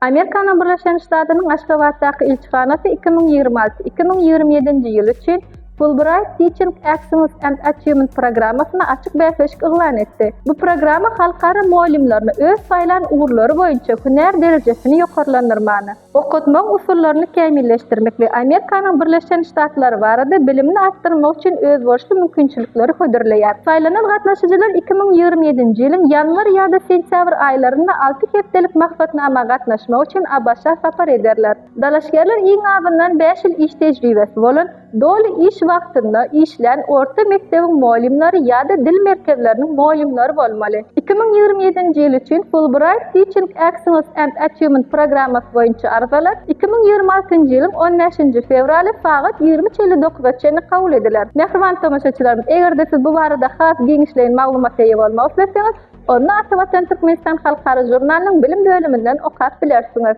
Amerikanyň Birleşen Ştatynyň Aşgabatdaky ilçihanasy 2026, 2027-nji ýyl üçin Fulbright Teaching Excellence and Achievement programmasyna açyk bäsleşik yglan etdi. Bu programma halkara mugallymlaryna öz saýlan ugurlary boýunça hünär derejesini ýokarlandyrmana, okatmagyň usullaryny kämilleşdirmek we Amerikanyň Birleşen Ştatlary barada bilimini artdyrmak üçin özboluşly mümkinçilikleri hödürleýär. Saýlanan gatnaşyjylar 2027-nji ýylyň ýanwar ýa-da sentýabr aýlarynda alty hepdelik maksatnama gatnaşmak üçin ABŞ-a sapar ederler. Dalaşgärler iň azyndan bäş ýyl iş tejribesi bolan, doly iş wagtynda işlän orta mekdebiň mugallymlary ýa-da dil merkezleriniň mugallymlary bolmaly. 2027-nji ýyl üçin Fulbright Teaching Excellence and Achievement programmasy boýunça arzalar 2026-njy ýylyň on bäşinji fewraly sagat 23:59-a çenli kabul ediler. Mähriban tomaşaçylarymyz, eger-de siz bu barada has giňişleýin maglumata eýe bolmak isleseňiz, onda Ata Watan Türkmenistan halkara žurnalynyň bilim bölüminden okap bilersiňiz.